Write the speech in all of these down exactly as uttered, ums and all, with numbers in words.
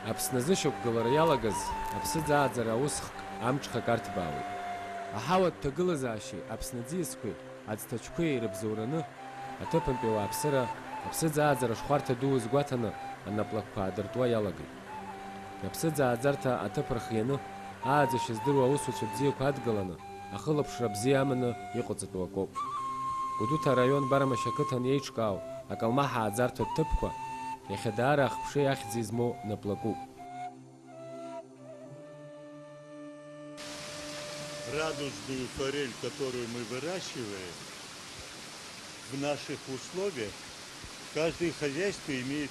Аԥсны азышьақәгылара иалагаз аԥсыӡ ааӡара усхк амҽхак арҭбаауеит. Аҳауатә ҭагылазаашьеи Аԥсны аӡиасқәеи аӡҭачқәеи ирыбзоураны, аҭыԥантәи ауааԥсыра аԥсыӡ ааӡара шхәарҭа ду азгәаҭаны анаплакқәа аадыртуа иалагеит. Аԥсыӡ ааӡарҭа аҭыԥ рхианы, ааӡашьа здыруа аусуцәа бзиақәа адгаланы, ахылаԥшра бзиа аманы иҟаҵатәу акоуп. Гәдоуҭа араион Барамашь ақыҭан иеиҿкаау акалмаҳа ааӡарҭа ҭыԥқәа иахьа даара ахԥшеи ахьӡи змоу наплакуп. Радужную форель, которую мы выращиваем, в наших условиях каждое хозяйство имеет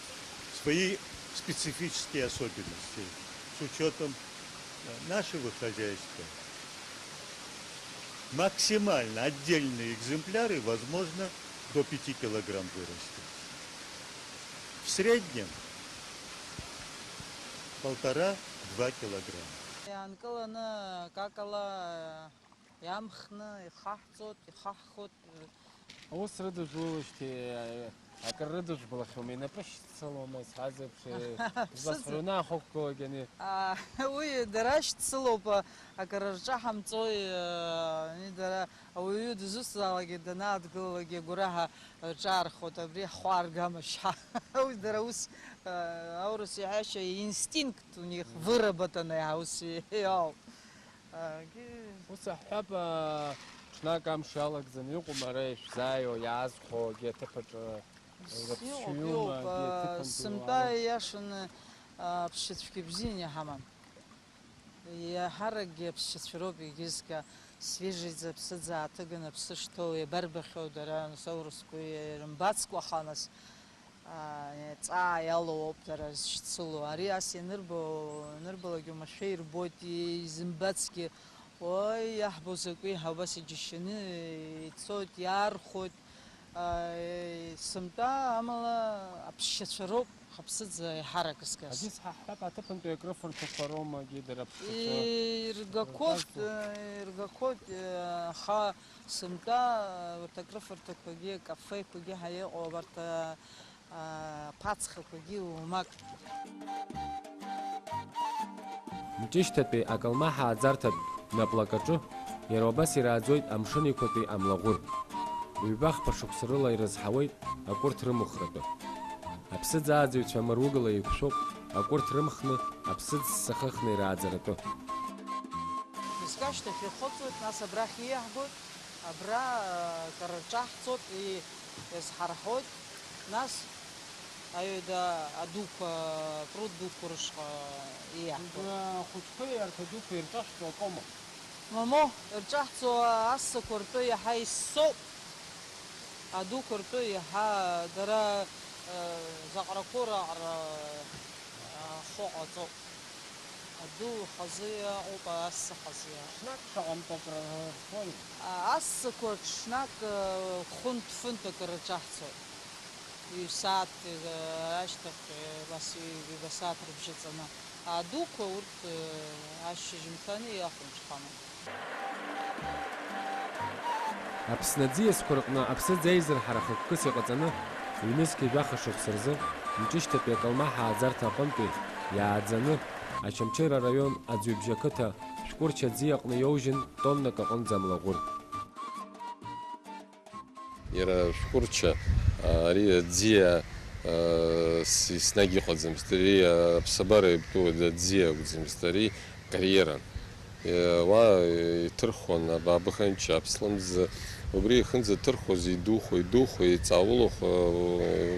свои специфические особенности с учётом, э, нашего хозяйства. Максимально отдельные экземпляры возможно до пяти килограмм вырастить. В среднем полтора-два килограмма. Иаанкыланы акакала иамхны ихаҳҵоит, ихаҳхуеит. Аус рыдыжәулашьҭеи, акыр рыдыжәбалахьоума, инапы шьцылома, исҳәаз еиԥш, ибасҳәароу, ишақәгылоугьы ани. А, уи дара шьцылоуп, акыр рҿаҳамҵои, ани дара ауаҩы дызусҭазаалакгьы данаадгылалакгьы агәараҳәа рҿаархоит, абри ҳхәы ааргама шьа. Уи дара ус, а, аурыс иҳәашьа инстинкт у них выработанный, ус иоуп. Егьи. Ус аҳҳәап, ҽнак амш иалагӡаны иҟоума ара ишәзааиуа, иаазхәогьы аҭыԥаҿы? Иҟоуп, иҟоуп, сынтәа ииашаны аԥсшьацәгьа бзианы иҳаман. Иаҳаракгьы аԥсшьацәа роуп, егьызгьы свежиӡа аԥсыӡ ааҭыганы аԥсы шҭоу иабарбахьоу дара, нас аурысқәа ирымбацкәаха, нас. Аа, ҵаа иалоу ауп дара зшьцылоу. Ари ас ианырбо, ианырбалак уамашәа ирбоит, изымбацгьы, уаҩ иаҳбо закәи ҳәа убас иџьашьаны ицоит, иаархәоит. Аа, сынтәа амала аԥсшьацәа роуп ҳаԥсыӡ аиҳарак згаз. Аӡиас ҳәа ҳҳәап, аҭыԥантәи акрыфарҭақәа роумагьы дара аԥсшьацәа иргақәоуп, ртәазу? Иргақәоуп, аха сынтәа урҭ акрыфарҭақәагьы, акафеқәагьы ҳәа иҟоу абарҭ, аа, аԥацхақәагьы уамак. Мҷышьҭатәи акалмаҳа ааӡарҭатә наплакаҿы иара убас ирааӡоит Амшын Еиқәатәи амлаӷәыр. Ҩба-хԥа шықәса рыла ирызҳауеит акәырҭ рымыхратәы. Аԥсыӡ ааӡаҩцәа амыругала еиқәшәоуп акәырҭ рымхны аԥсыӡ ссахыхны ирааӡаратәы. Мызкы ашьҭахь ихыҵуеит, нас абрахь ииаҳгоит. Абра, а, акыр рҿаҳҵоит, и-, иазҳарҳәоит, нас аҩада адуқәа, апруд дуқәа рышҟа ииаҳгоит. Ахәыҷқәеи арҭ адуқәеи ирҿаҳҵо акоума? Мамоу, ирҿаҳҵо ассақәа ртәы иаҳа иссоуп, адуқәа ртәы иаҳа дара, а, заҟарақәоу раҟара, а, хо ҟаҵоуп. Аду хазы иаҟоуп, асы хазы иаҟоуп. Ҽнак шаҟа мтәык рҳәои? А, асақәа ҽнак, э, хәынтә-фынтә акы рҿаҳҵоит. Ҩ-сааҭк, э, ашьҭахь, э, бас ҩ-, ҩба сааҭ рыбжьаҵаны. Адуқәа урҭ, э, ашьжьымҭани иахәымҽханы. Аԥсны аӡиасқәа рҟны аԥсыӡ аизырҳара хықәкыс иҟаҵаны, ҩнызқьи жәаха шықәса рзы Мҷышьҭатәи акалмаҳа ааӡарҭа аҟынтәи иааӡаны, Очамчыра араион Аӡҩыбжьа ақыҭа Шәкәырча аӡиа аҟны иоужьын тоннак аҟынӡа амлаӷәыр. Иара Шәкәырча, ари аӡиа, а, с-, еснагь иҟаӡамызт, ари, а, аԥсабара иаптәу аӡиа акәӡамызт, ари карьеран. Е, уа, е, иҭырхуан абаабыханча аԥслымӡ, убри ихынӡаҭырхуаз идухо, идухо, иҵаулахо,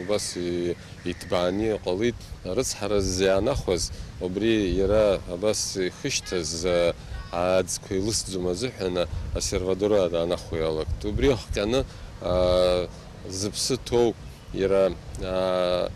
убас и-, иҭбааны иҟалеит. Арыцҳара ззы иаанахәаз, убри иара абас ихышьҭаз, а, аӡқәа илысӡом азыҳәан, асервадора аанахәо иалагт. Убри ахҟьаны, а, зыԥсы ҭоу иара, а,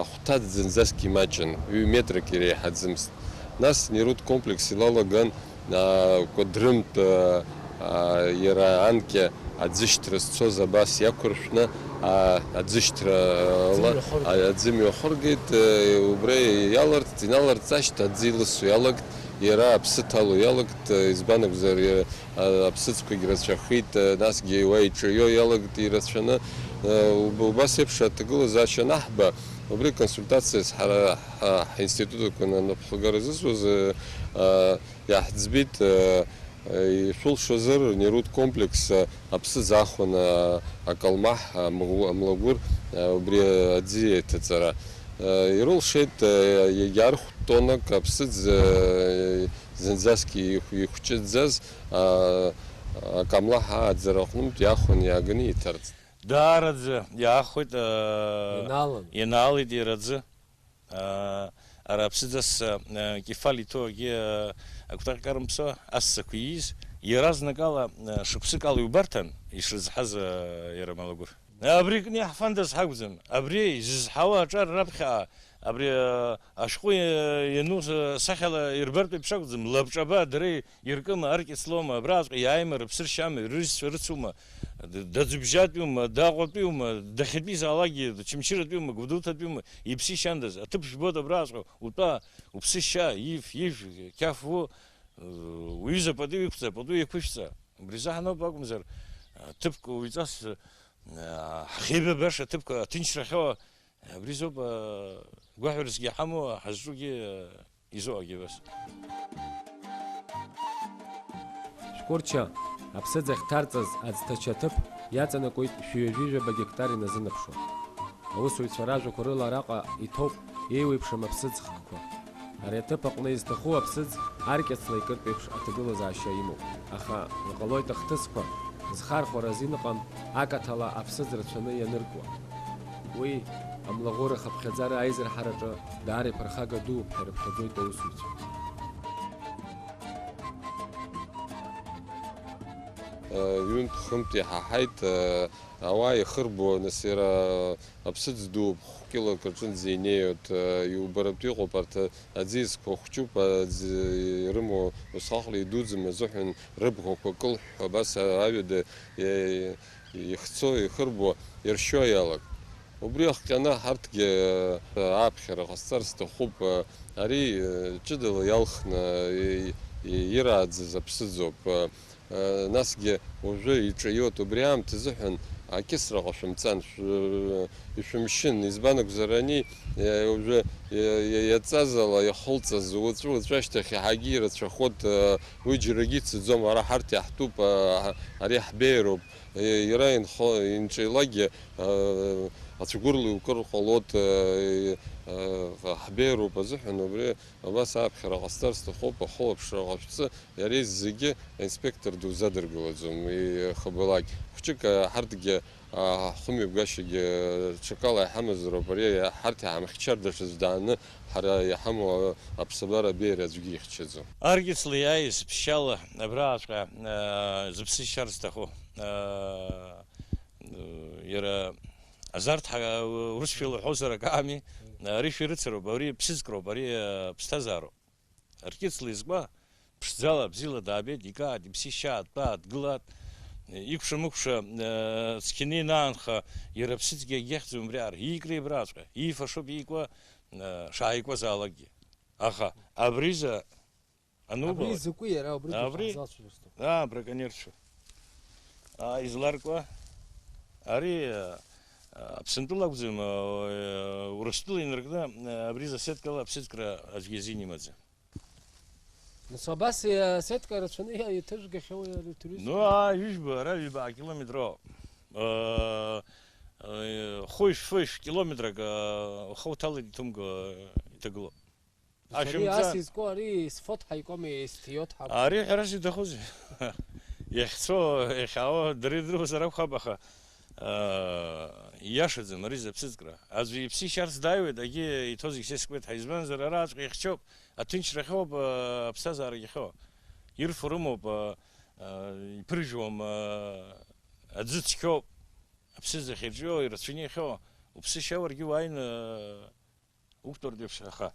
ахәҭа зынӡаск имаҷын, ҩ метрак иреиҳаӡымызт. Нас Нерут комплекс илалаган, а, кәыдрымтә, а, а, иара анкьа аӡышьҭра зцоз абас иақәыршәны, а, аӡышьҭра, а, ла-, Аӡымҩахыргеит. А, аӡымҩахыргеит, а, убра иаларҵ-, иналарҵашт, аӡы илысу иалагт, иара аԥсы ҭало иалагт, а, избан акәзар, иара, а, аԥсыӡқәагь рацәахеит, а, насгьы уа иҿаҩо иалагт ирацәаны, а, уб-, убас еиԥш аҭагылазаашьа анаҳба, Убри консультациас ҳара ҳа-, ҳинститут аҟны анапхгара зысуаз, э, э, иаҳӡбеит, э, э, ишәылшозар, Нерут комплекс, э, аԥсыӡ ахәаны, э, акалмаҳ, амгу-, амлагәыр, э, убри аӡы еиҭаҵара. Э, ирылшеит, э, егьа архә тоннак аԥсыӡ, э, зынӡаск ихә-, ихәҷыӡӡаз, э, акамлаҳ ааӡара аҟнытә иахәаны иааганы иҭарҵт. Даараӡа иаахәеит, э, Инаалан. Инаалеит иара аӡы. Э, ара аԥсыӡ ас, э, кефал иҭоу агьи, э, акәтаӷь карымԥсо, ассақәа ииз, иаразнакала, э, шықәсык ала иубарҭан ишрызҳаз, э, иара амалагәыр. Абри кны иаҳфандаз ҳакәӡам. Абри изызҳауа аҿар раԥхьаҟа, абри, э, ашәҟәы, э, иану, э, сахьала ирбартә еиԥш акәӡам. Лабҿаба дара иркыма, аркьыслома, абраҵәҟьа иааима, рыԥсы ршьама, рыҩызцәа рыцума, д-, даӡыбжьатәиума, даҟәатәиума, дахьатәизаалакгьы, чымчыратәиума, гәдоуҭатәиума, иԥсы ишьандаз, аҭыԥ жәбоит абраҵәҟьа, утәа, уԥсы шьа, иф, ижә, қьаф у, э, уҩыза пату иқәҵа, пату еиқәышәҵа. Убри азыҳәан ауп акәымзар, аҭыԥқәа уаҩҵас, э, ҳхеибабаша аҭыԥқәа аҭынчрахьоу, абри азоуп, э, гәаҳәарасгьы иҳамоу, ҳазҿугьы, э, изоуагьы абас. Шәқәырча аԥсыӡ ахьҭарҵаз аӡҭачы аҭыԥ иаҵанакуеит шәи ҩажәи жәаба гектар иназынаԥшуа. Аусуҩцәа ражәақәа рыла араҟа иҭоуп еиуеиԥшым аԥсыӡ хкқәа. Ари аҭыԥ аҟны изҭаху аԥсыӡ аркьаҵла икыртә еиԥш аҭагылазаашьа имоуп, аха иҟалоит ахҭысқәа зхархәара азин ыҟам акаҭала аԥсыӡ рацәаны ианыркуа. Уи амлагәыр ахыԥхьаӡара аизырҳараҿы даара иԥырхага дууп ҳәа ирыԥхьаӡоит аусуҩцәа. Ҩынтә-хынтә иҳаҳаит, ауаа ихырбо, нас иара аԥсыӡ дууп, хә-кьылак аҿынӡа инеиуеит, иубаратәы иҟоуп, арҭ аӡиасқәа хәҷуп, аӡы ирымоу усҟаҟла идуӡӡам азыҳәан рыбӷақәа кылҳәҳәо абас аҩада ихцо, ихырбо, иршьо иалак. Убри ахҟьаны ҳарҭгьы, э, ааԥхьара ҟасҵар сҭахуп, э, ари, э, ҷыдала иалхны, э, э, ирааӡаз аԥсыӡоуп. Э, э, насгьы уажәы иҿиоит, убри аамҭазыҳәан акьысраҟа шәымцан, шә-, ишәымшьын, избан акәзар ани, э, уажәы, э, э, иаҵазала иахылҵыз, уаҵәы-уаҵәы ашьҭахь иаҳагьы ирацәахоит, э, уи џьарагьы ицаӡом, ара ҳарҭ иаҳтәуп, э, ари ҳбеиароуп. Иара инхо, инҿеилагьы, э, ацәгәырла иукыр ҟалоит, э, э, ҳбеиароуп азыҳәан, убри абас ааԥхьара ҟасҵар сҭахуп, ахылаԥшра ҟашәҵы, иара зегьы аинспектор дузадыргылаӡом, ихабалак. Хәҷык, э, ҳарҭгьы, а, ҳхымҩаԥгашьагьы ҽакала иҳамазароуп, ари ҳарҭ иҳамхьчар даҽаӡә дааны, ҳара иҳамоу аԥсабара абеиара аӡәгьы ихьчаӡом. Аркьыслеи иааиз ԥшьшьала абраҟаҵәҟьа, аа, зыԥсы шьар зҭаху, аа, иара азарҭ ҳа-, урысшәала уҳәозар акы ами, ари шәирыцароуп, ари ԥсыӡкроуп, ари, аа, ԥсҭазаароуп. Аркьыслеи изкуа ԥшӡала, бзиала даабеит, икаат, иԥсы ишьаат, дтәаат, дгылаат, икәша-мыкәша, э, цқьаны ианаанха, иара аԥсыӡгьы агьахьӡом убриаҟара, иикреи абраҵәҟьа, иифашоуп иикуа, э, шааикуазаалакгьы. Аха абриза анубалак, абри изакәи иара, убригьы абри, шәаҳзалшәыр сҭахуп. Аа, браконьерцәа. Аа, изларкуа, ари, э, Аԥсынтәыла акәӡам, э, Урыстәыла инаркны, э, абриза асеткала аԥсыӡкра аӡәгьы азин имаӡам. Нас абас, э, сетка рацәаны иа-, иҭыжәгахьоу ари атурист? Ну, аа, ҩыжәба, ара ҩба акилометроуп. Э, э, хәышә, фышә километрак, э, ухы уҭалеит иҭымго, э, иҭагылоуп. Нас ари ашәымца ас изку, ари ес фоҭ ҳаикуами, ес ҭиоҭ ҳакәу? Ари ҳәарас иҭахузеи? Иахьцо, иахьаауа, дара ирдыруазар акәхап, аха, э, ииашаӡам ари зыԥсыӡкра. Аӡәы иԥсы ишьарц дааиуеит, агьи иҭоу зегь сескуеит ҳәа, избанзар, араҵәҟьа ихьчоуп. Аҭынчрахьоуп, аԥсҭазаарагьы ахьоу. Ирфо рымоуп, иԥыржәуам, аӡы цқьоуп, аԥсыӡ ахьырҿио, ирацәаны иахьоу, уԥсы шьа уаргьы уааины уқәтәартә еиԥш, аха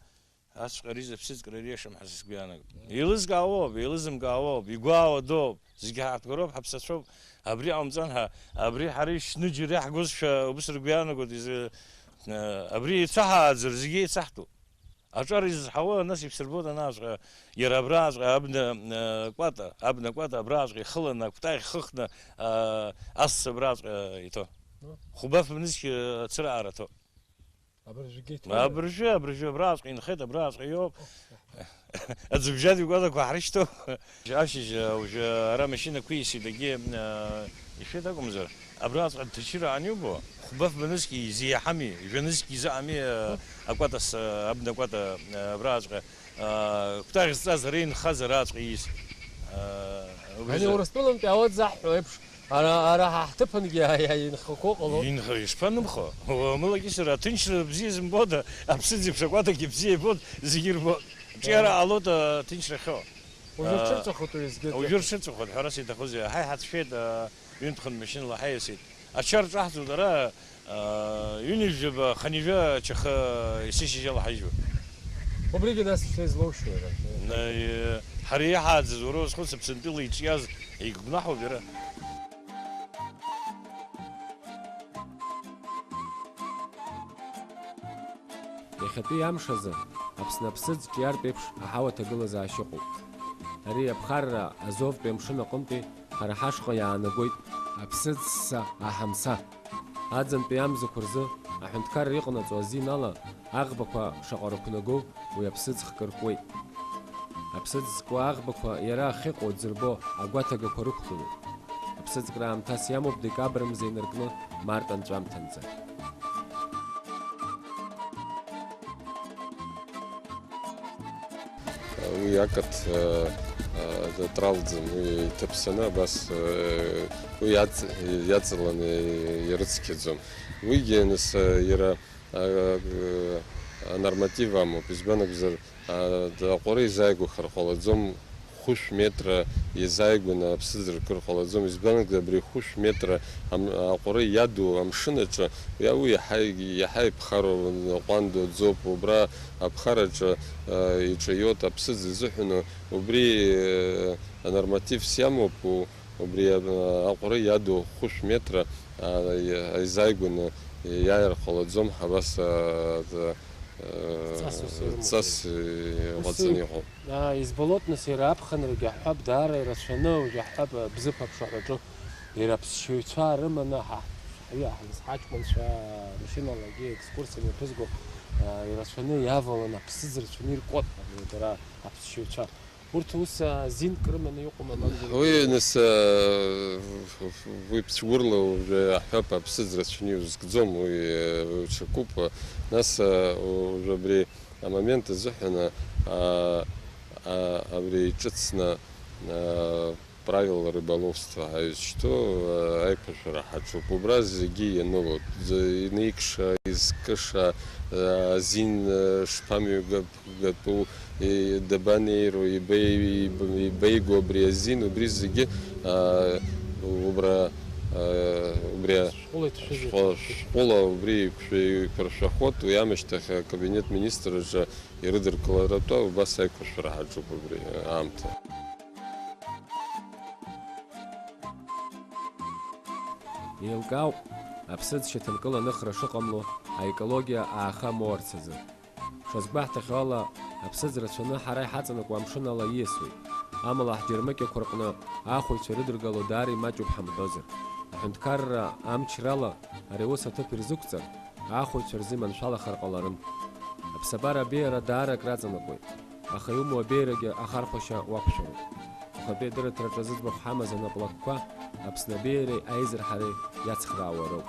асҵәҟьа ари зыԥсыӡкра иашам ҳәа сгәы иаанагоит. Еилызкаауоуп, еилызымкаауоуп, игәаауадоуп, зегьы ҳаҳҭгәароуп, ҳаԥсацәоуп, абри ҟаумҵан ҳәа, абри ҳара ишьны џьара иаҳгозшәа убыс ргәы иаанагоит, изы, абри еицәаҳааӡар, зегьы еицаҳтәуп. Аҿар изызҳауа, нас ишәсырбоит анаҵәҟьа, иара абраҵәҟьа абна, э, кәата, абна кәата абраҵәҟьа ихыланы, акәтаӷь хыхны, э, асас абраҵәҟьа иҭо. Ну. Хәба-фба нызқь, э, ацыраара ҭо. Абыржәгьы иҭоума? Абыржәы, абыржәы, абраҵәҟьа инхеит, абраҵәҟьа иоуп. Аӡыбжьатә игәадақәа ҳрышьҭоуп. Ашьыжь, а, уажәы ара машьынақәа исит, егьи, а, ишәеит акәымзар, абраҵәҟьа дҭачыраан иубо, хәба-фба нызқь изеиҳами, жәа нызқь изыҟами, а, акәатас, а, абна акәата, а, абраҵәҟьа, а, кәтаӷь зҵаз ара инхаз араҵәҟьа ииз. А, убри Ани за- Урыстәылантәи ауаӡаҳҳәо еиԥш, Ара, ара ҳа ҳҭыԥангьы аи-, аи-, инхақәоу ҟало. Инх-, ишԥанымхо? Уамылакьысыр, аҭынчра бзиа зымбода, аԥсыӡ еиԥш акәадагьы бзиа ибоит, зегьы ирбоит. Ҿиара Ага. ҟалоит, а, ҭынчрахьоу. Уажәы А, рҽырҵәахуеит уи зегьы. Уажәы рҽырҵәахуеит, ҳәарас иҭахузеи? Ҳаи ҳацәшәеит, а, ҩынтә-хынтә машьынала ҳаиасит. Ача рҿаҳҵоит ара, аа, ҩынҩажәаба, хынҩажәа ачахы есышьыжьала ҳаижьуа. Убригьы нас шьҭа излоушьои ара? Наи, ҳара иаҳааӡаз, уара узхәыц, Аԥсынтәыла иҿиаз еиқәгәнаҳауп иара. Иахьатәи амш азы Аԥсны аԥсыӡ ҿиартә еиԥш аҳауа ҭагылазаашьа ыҟоуп. Ари аԥхарра Азовтәи амшын аҟынтәи ҳара ҳашҟа иаанагоит аԥсыӡ ssa аҳамса. Аӡынтәи амзақәа рзы аҳәынҭқарра иҟанаҵо азин ала аӷбақәа шаҟа рықәнагоу уи аԥсыӡ хкы ркуеит. Аԥсыӡ зкуа аӷбақәа иара ахьыҟоу дзырбо агәаҭагақәа рықәгылоуп. Аԥсыӡ кра аамҭас иамоуп декабр мза инаркны март анҵәамҭанӡа. Уи акырҭ, э, э, датралӡам, уи иҭаԥсаны абас, э, уи иаҵ-, иаҵаланы ирыцқьаӡом. Уигьы, нас, э, иара, э, э, анорматив амоуп, избан акәзар, э, аҟәара изааигәахар ҟалаӡом, хәышә метра иазааигәаны аԥсыӡ ркыр ҟалаӡом, избан акәзар, абри хәышә метра ам-, аҟәара иаду амшын аҿы, уи, уи иаҳа, иаҳа иԥхароу аҟәандоуп, убра аԥхараҿы, э, иҿиоит аԥсыӡ азыҳәан, убри, э, анормативс иамоуп, у-, убри, э, аҟәара иаду хәышә метра, а, и-, изааигәаны иааир ҟалаӡом, ҳабас, а, д-, э, Ҵас ус ирымоуп. Ҵас, э, Ус ҟаҵаны иҟоуп. А, избалоит, нас, иара аԥхынрагьы ҳҳәап, даара ирацәаны, уажәы ҳҳәап, Бзыԥ аԥшаҳәаҿы иара аԥсшьаҩцәа рыманы ҳа, ҳа, ҳаҷкәынцәа машьыналагьы екскурсиа мҩаԥызго, а, ирацәаны иаваланы аԥсыӡ рацәаны иркуеит, абри дара аԥсшьаҩцәа. Урҭ ус, а, зинк рыманы иҟоума, мамзаргьы? Уи, нас, а, уи ԥсгәырла уажәы аҳәап аԥсыӡ рацәаны иузкӡом, уи, а, ҽакуп. Нас, а, уажәы абри амомент азыҳәан, а, а, абри иҿыцны, а, правила рыболовства ҳәа изышьҭоу, а, аиқәыршәара ҳаҿуп. Убра зегьы ианылоит. Зы-, инеикша, изкыша, а, азин, а, шԥамҩагатәу, и-, дабанеироу, ибеи-, иб-, ибеигоу абри азин, убри зегьы, а, убра, а, убри а-, Шәҟәыла иҭшәызеи? Шәҟәы-, шәҟәыла убри еиқәшәа-, еиқәыршәахоит, уи амышьҭахь акабинет министр аҿы ирыдыркыларатәы убас аиқәыршәара ҳаҿуп убри аамҭа. Еилкаауп, аԥсыӡ шьаҭанкыла аныхра шыҟамло, аекологиа ааха амоурц азы. Шазгәаҳҭахьоу ала, аԥсыӡ рацәаны ҳара иҳаҵанакуа амшын ала ииасуеит. Амала ҳџьармыкьақәа рҟны ахәаҩцәа ирыдыргало даара имаҷуп ҳамҳәозар. Аҳәынҭқарра амчрала ари аус аҭыԥ ирзықәҵар, ахәаҩцәа рзы иманшәалахар ҟаларын. Аԥсабара абеиара даара акраҵанакуеит, аха иумоу абеиарагьы ахархәашьа уақәшәароуп. Ухатәы адырраҭараҿы зыӡбахә ҳамаз анаплакқәа Аԥсны абеиареи аизырҳареи иацхраауа роуп.